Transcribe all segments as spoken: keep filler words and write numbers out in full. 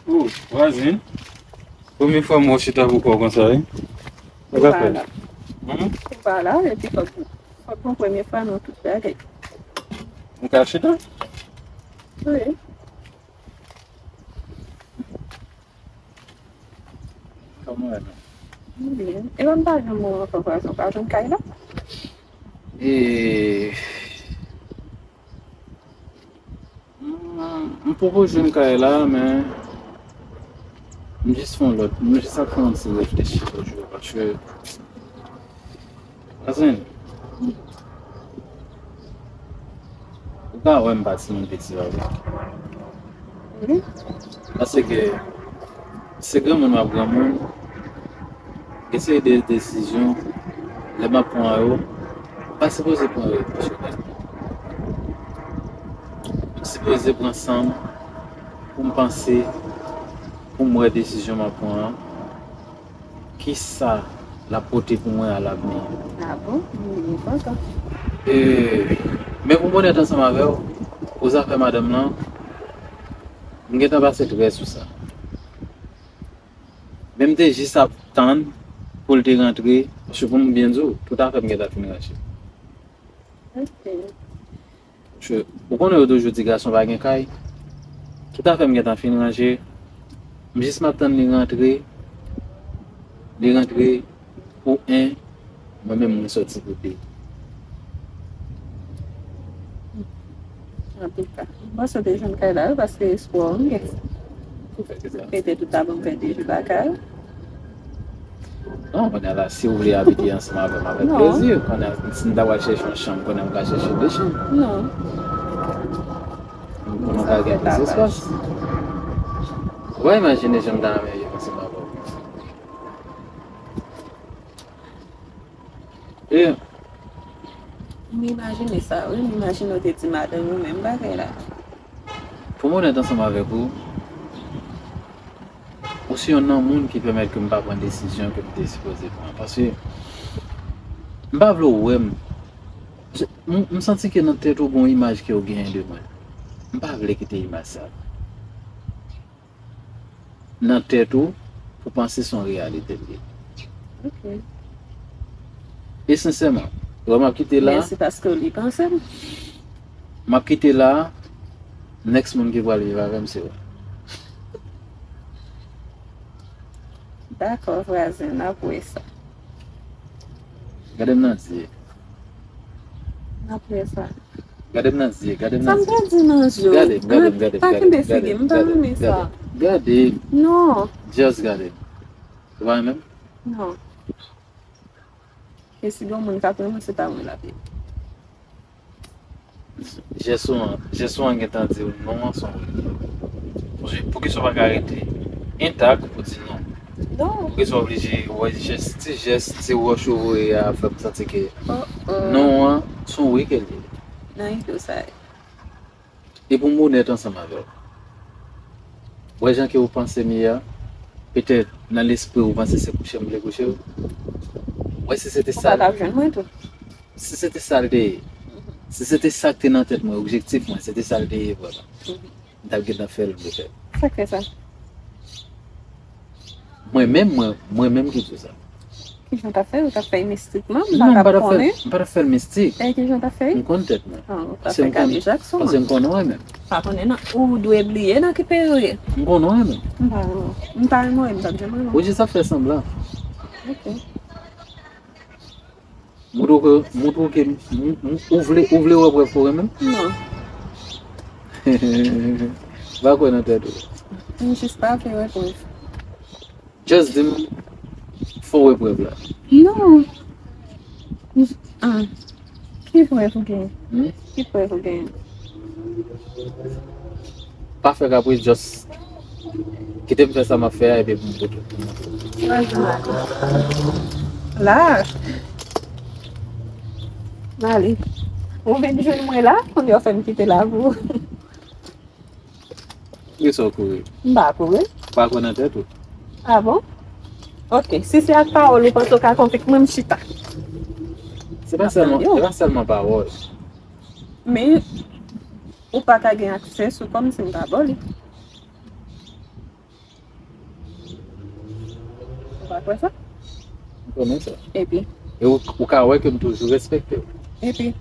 Oh, vwazin. Premye fwa m wè w chita pou kò w konsa, wi. Sa w ka fè? Ou pa la. Hmm? Ou pa la, epi fòk, fòk bon premye fwa nan tout bagay. M ka chita? Wi. Kòman w ye menm? Mwen byen. E m pa janm wè w ankò, vwazin, w pa janm kay la? E, m, m poko jwenn kay la, men m jis fè yon lòt, m jis ap fè yon ti reflechi toujou, paske Azin, ou ka wè m pa timoun piti, pa vre? Mhm. Paske se granmoun m ap granmoun, gen seri de desizyon, lè m ap pran yo, m pa sipoze pran yo emosyonèl. M sipoze pran san m pou m panse, pou m wè desizyon m ap pran an. Kisa l ap pote pou mwen alavni? Ah bon? M kontan. E, men pou m onèt ansanm avè w, pou zafè madanm lan, m gentan pase trè sou sa. Men m te jis ap tann pou l te rantre, paske pou m byen di w, tout afè m gentan fin ranje. Ok. Paske, ou konnen yo toujou di gason pa gen kay. Tout afè m gentan fin ranje. M jis m ap tann li rantre. Li rantre pou en, mwen menm mwen sòti pou de. Antouka, m panse w te jwenn kay la wi, paske espwa w m gen. Pou fè kisa? Rete tout ap ban m fè de jou lakay. Non, kounye a la, si w vle abite ansanm avè m, avèk plezi. Kounye a, si m ta pral chèche yon chanm, kounye a m ka chèche de chanm. Non. Pou nou ka gen plis espas. Ou pa imajine jan m ta renmen viv ansanm avè w. E, m imajine sa, wi. M imajine w te di madanm ou menm bagay la. Pou m onèt ansanm avèk ou, ou se yonn nan moun ki pèmèt ke m pa pran desizyon ke m te sipoze pran. Paske m pa vle w wè m. M, m santi ke nan tèt ou gen yon imaj ke w genyen de mwen. M pa vle kite imaj sa nan tèt ou pou panse se yon reyalite l ye. Ok. E sensèman, wè m ap kite la. Mèsi paske w li panse m. M ap kite la, next moun ki pral viv avè m se ou. Dakò, vwazen, n ap wè sa. Gade m nan zye. N ap wè sa. Gade m nan zye, gade m nan zye. Sa m pral di nan zye w? Gade m, gade m, gade m, pa kenbe figi m, m pa renmen sa. Gade m. Non. Just gade m. Ou pa renmen m? Non. E si gen yon moun k ap renmen w, se pa mwen l ap ye. Jès ou an, jès ou an gentan di w non an se yon wi. Poukisa w pa ka rete entak pou di non? Non. Poukisa w oblije wè jès, ti jès, ti wòch ou voye a fè m santi ke non an se yon wi ke l ye? Nan ido sa ye. E pou m onèt ansanm avè w. Wè jan ke ou panse m ye a, petèt nan lespri ou panse se kouche m vle kouche w. Wè si se te sa. Ou pa t ap jwenn mwen tou. Si se te sa l te ye, si se te sa k te nan tèt mwen, objektif mwen, se te sa l te ye vrèman, m t ap gentan fè l vle fè l. Sa k fè sa? Mwen menm, mwen, mwen menm ki di w sa. Kijan w t ap fè l? Ou t ap fè l mistikman? M pa t ap konnen. Non, m pa t ap fè l mistik. E kijan w t ap fè l? M konn tèt mwen. Ah, ou t ap fè Kale Jakson. Paske m konnen w renmen m. Pa konnen non. Ou dwe bliye nan ki peyi w ye. M konnen w renmen m. M pa renmen w. M pa renmen w, m t ap janm renmen w. Ou jis ap fè sanblan. Ok. Montre w ke, montre w ke m, m, m, ou vle, ou vle wè prèv ke w renmen m? Non. M pa kwè nan tèt ou. M jis pa vle wè prèv. Just di m, fò w wè prèv la. Non. M j-, ah. Ki prèv ou genyen? Hmm? Ki prèv ou genyen? Pa fè kapris, just kite m fè sa m ap fè a, epi pou m pote. Laj. M ale. Ou vin jwenn mwen la, kounye a w fè m kite la pou ou. Poukisa w kouri? M pa kouri. Ou pa kwè nan tèt ou? Ah bon? Ok, si se ak pawòl ou panse w ka konvenk mwen, m chita. Se pa sèlman, se pa sèlman pawòl. Men, ou pa ka gen aksè sou kò m si m pa ba w li. Wè sa? M konnen sa. Epi? E ou, ou ka wè ke m toujou respekte w. Epi?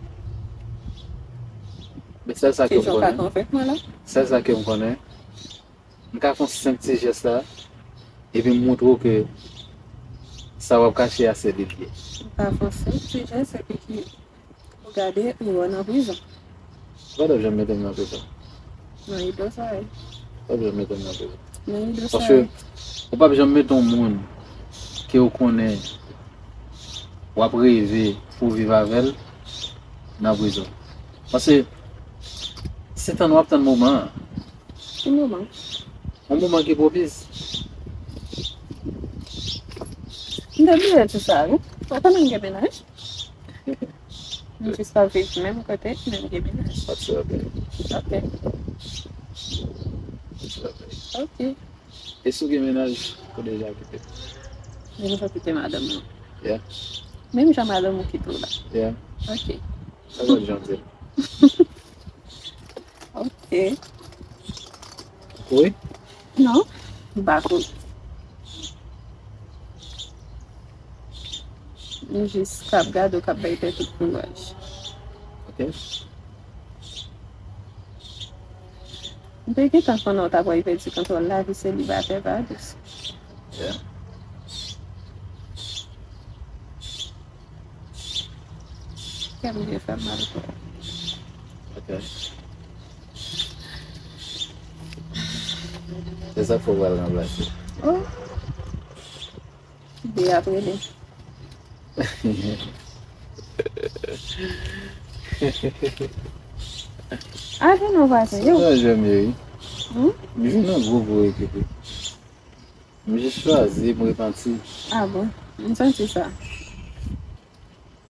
Men sèl sa ke m Kijan w ka konnen. konvenk mwen la? Sèl sa ke m konnen. M ka fè yon senp ti jès la. Epi m montre w ke sa w ap kache a se li l ye. Ou ka fè yon senp ti jès epi ki ou gade ou wè nan prizon. Ou pa t ap janm mete m nan prizon. Nan ido sa ye. Ou pa t ap janm mete m nan prizon. Nan ido sa Paske ye. ou p ap janm mete yon moun ke w konnen w ap reve pou w viv avè l nan prizon. Paske se tann w ap tann moman an. Ki moman? Yon moman ki pwopis. M te bliye tout sa wi. Ou konnen m gen mennaj? M jis pa viv menm kote, men m gen mennaj. What's up, baby? Ok. What's up, baby? Ok. E si w gen mennaj, ou deja kite? Mwen pa kite madanm mwen. Yeah. Menm jan madanm ou kite w la. Yeah. Ok. Sa w ap janm di? Ok. Ou kouri? Non. M pa kouri. M jis k ap gade w, k ap bay tèt ou kouraj. Ok. M te gentan konnen w ta pral pèdi kontwòl lavi selibatè pa dous. Yeah. Kè m byen fè m mal pou ou. Ok. Se sa k fè w pral ranplase. Oh. Byen ap rele. Atann non vwazen, yo. Sa jwenn m ye, wi. Hmm? M jwenn nan gwo gwo ekip, wi. M jis chwazi, m repanti. Ah bon, m santi sa.